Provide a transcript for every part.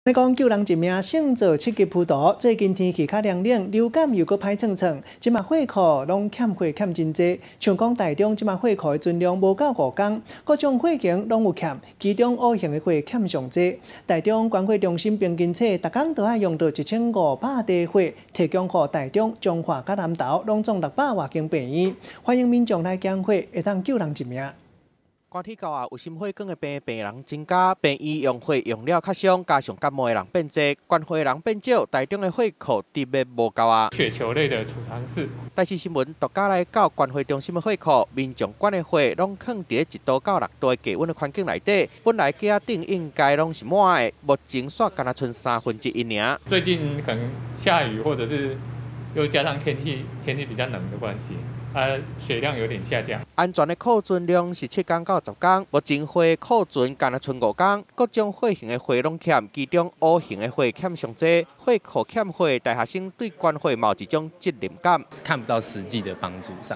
你講救人一命，勝造七級浮屠。最近天氣較涼冷，流感又閣歹創創，這馬血庫攏欠血欠真濟。像講台中這馬血庫的存量無夠5工，各種血型攏有欠，其中 O 型的血欠上濟。台中捐血中心平均說，逐工都愛用著1500袋血，提供予台中、彰化佮南投，攏總600外間病院，歡迎民眾來捐血，會當救人一命。寒天到啊，有心血管的病病人增加，病院用血用了較傷，加上感冒的人變濟，捐血的人變少，台中的血庫特別無夠啊。血球類的儲藏室。台視新聞獨家來到捐血中心的血庫，民眾捐的血攏囥佇1度到6度的低溫的環境內底，本來架仔頂應該攏是滿的，目前煞干焦賰1/3爾。最近可能下雨，或者是又加上天氣比較冷的關係。啊，血量有點下降。安全的庫存量是7工到10工，目前血庫存干焦賰5工，各種血型的血攏欠，其中 O 型的血欠上濟。血庫欠血，大學生對捐血嘛有一種責任感。看不到實際的幫助上，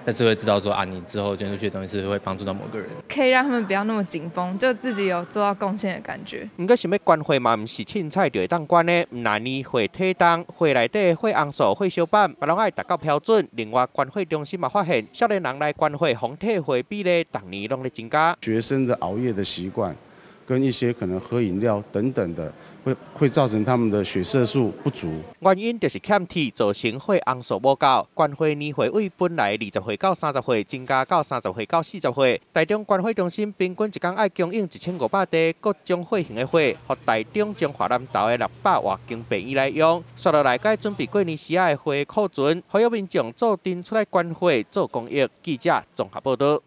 但是會知道說啊，你之後捐出去的東西是會幫助到某個人，可以讓他們不要那麼緊繃，就自己有做到貢獻的感覺。毋過想欲捐血嘛，毋是凊彩就會當捐的，毋但年歲、體重、血內底血紅素、血小板，嘛攏愛達到標準。另外，捐血中心嘛發現，少年人來捐血、予退血比例，逐年攏咧增加。學生的熬夜的習慣，跟一些可能喝飲料等等的，會造成他們的血色素不足。原因就是欠鐵，造成血紅素無夠。捐血年歲對本來20歲到30歲，增加到30歲到40歲。台中捐血中心平均一工愛供應1500袋各種血型的血，予台中、彰化、南投的600外間病院來用。紲落來，閣準備過年時仔的血庫存，呼籲民眾做陣出來捐血做公益。記者綜合報道。